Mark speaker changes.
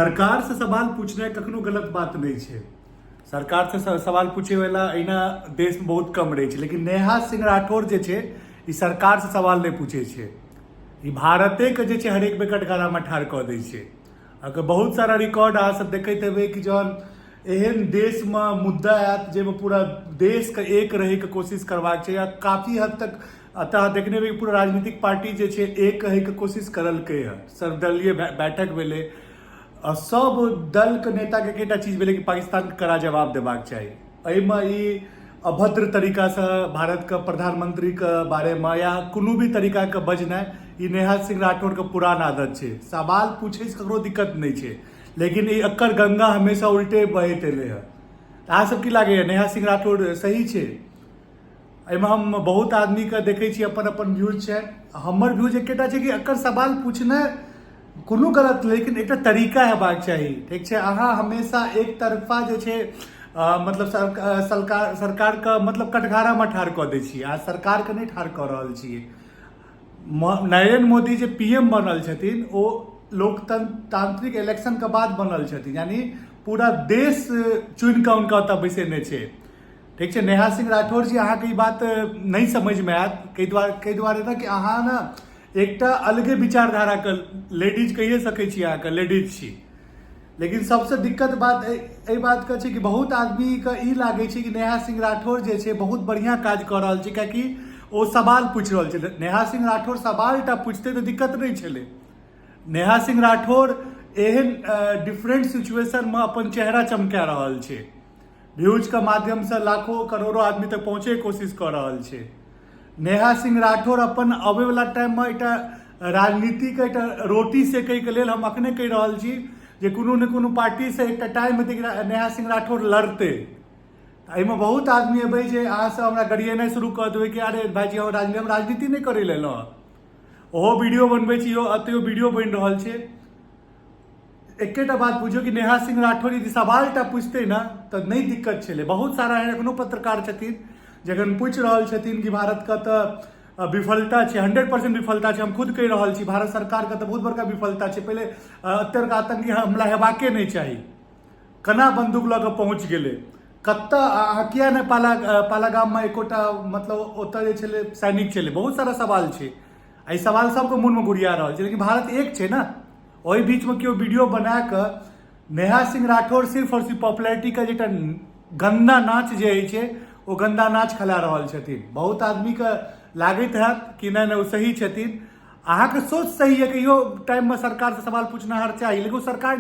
Speaker 1: सरकारसँ सवाल पूछनाइ कखनो गलत बात नहि छै। सरकारसँ सवाल पूछैवला एहिना देशमे बहुत कम रहै छै, लेकिन नेहा सिंह राठौर जे छै ई सरकारसँ सवाल नहि पूछै छै, ई भारतेके जे छै हरेक बेर कटघरामे ठाढ़ कऽ दै छै। अगर बहुत सारा रिकॉर्ड अहाँ सब देखैत हेबै कि जहन एहन देशमे मुद्दा आयत जाहिमे पूरा देशके एक रहैके कोशिश करबाक छै, या काफी हद तक एतऽ अहाँ देखने हेबै पूरा राजनीतिक पार्टी जे छै एक होइके कोशिश करलकै हँ, सर्वदलीय बैठक भेलै आ सब दलके नेताके एकेटा चीज भेलै कि पाकिस्तानके कड़ा जवाब देबाक चाही। एहिमे ई अभद्र तरीकासँ भारतके प्रधानमंत्रीके बारेमे या कोनो भी तरीकाके बजनाइ ई नेहा सिंह राठौरके पुरान आदत छै। सवाल पूछैसँ ककरो दिक्कत नहि छै, लेकिन ई एकर गंगा हमेशा उल्टे बहैत एलै हँ। अहाँ सब की लागैए नेहा सिंह राठौर सही छै? एहिमे हम बहुत आदमीके देखै छी अपन अपन व्यूज छै। हमर व्यूज एकेटा छै कि एकर सवाल पूछनाइ कोनो गलत, लेकिन एकटा तरीका हेबाक चाही। ठीक छै, अहाँ हमेशा एक तरफा जे छै मतलब सरकार सरकारके मतलब कटघरामे ठाढ़ कऽ दै छियै, अहाँ सरकारके नहि ठाढ़ कऽ रहल छियै। Narendra Modi J P M बनल छथिन ओ लोकतांत्रिक इलेक्शनके बाद बनल छथिन, यानी पूरा देश चुनि कऽ हुनका ओतऽ बैसेने छै। ठीक छै, नेहा सिंह राठौर जी अहाँके ई बात नहि समझमे आयत, कै दुआरे ने कि अहाँ ने एकटा अलगे विचारधाराके लेडीज कहिए सकै छी, अहाँके लेडीज छी। लेकिन सबसँ दिक्कत बात एहि बातके छै कि बहुत आदमीके ई लागै छै कि नेहा सिंह राठौर जे छै बहुत बढ़िआँ काज कऽ रहल छै, कियाकि ओ सवाल पूछि रहल छै। नेहा सिंह राठौर सवाल टा पूछतै तऽ दिक्कत नहि छलै। नेहा सिंह राठौर एहन डिफरेंट सिचुएशनमे अपन चेहरा चमका रहल छै, व्यूजके माध्यमसँ लाखों करोड़ों आदमी तक पहुँचैके कोशिश कऽ रहल छै। नेहा सिंह राठौर अपन अबैवला टाइममे एकटा राजनीतिके एकटा रोटी सेकैके लेल हम अखने कहि रहल छी जे कोनो ने कोनो पार्टीसँ एकटा टाइम हेतै कि नेहा सिंह राठौर लड़तै। एहिमे बहुत आदमी अबै जे अहाँसभ हमरा गरिएनाइ शुरू कऽ देबै कि अरे भाइजी हम राजनीति, हम राजनीति नहि करै लए एलहुँ हँ। ओहो वीडियो बनबै छी, एतयो वीडियो बनि रहल छै। एकेटा बात बुझियौ कि नेहा सिंह राठौर यदि सवाल टा पूछतै ने तऽ नहि दिक्कत छलै। बहुत सारा एहन एखनो पत्रकार छथिन जखन पूछि रहल छथिन कि भारतके तऽ विफलता छै, 100% विफलता छै, हम खुद कहि रहल छी भारत सरकारके तऽ बहुत बड़का विफलता छै। पहिले एते बड़का आतंकी हमला हेबाके नहि चाही, केना बंदूक लऽ कऽ पहुँच गेलै कतऽ, अहाँ किया नहि पालागाममे एकोटा मतलब ओतऽ जे छलै सैनिक छलै। बहुत सारा सवाल छै, एहि सवाल सबके मोनमे घुरिया रहल छै, लेकिन भारत एक छै ने। ओहि बीचमे केओ वीडियो बना कऽ नेहा सिंह राठौर सिर्फ आओर सिर्फ पॉपुलैरिटीके जे एकटा गन्दा नाच जे होइ छै ओ गन्दा नाच खेला रहल छथिन। बहुत आदमीके लागैत हैत कि नहि नहि ओ सही छथिन। अहाँके सोच सही यऽ कि इहो टाइममे सरकारसँ सवाल पूछनाहर चाही, लेकिन ओ सरकार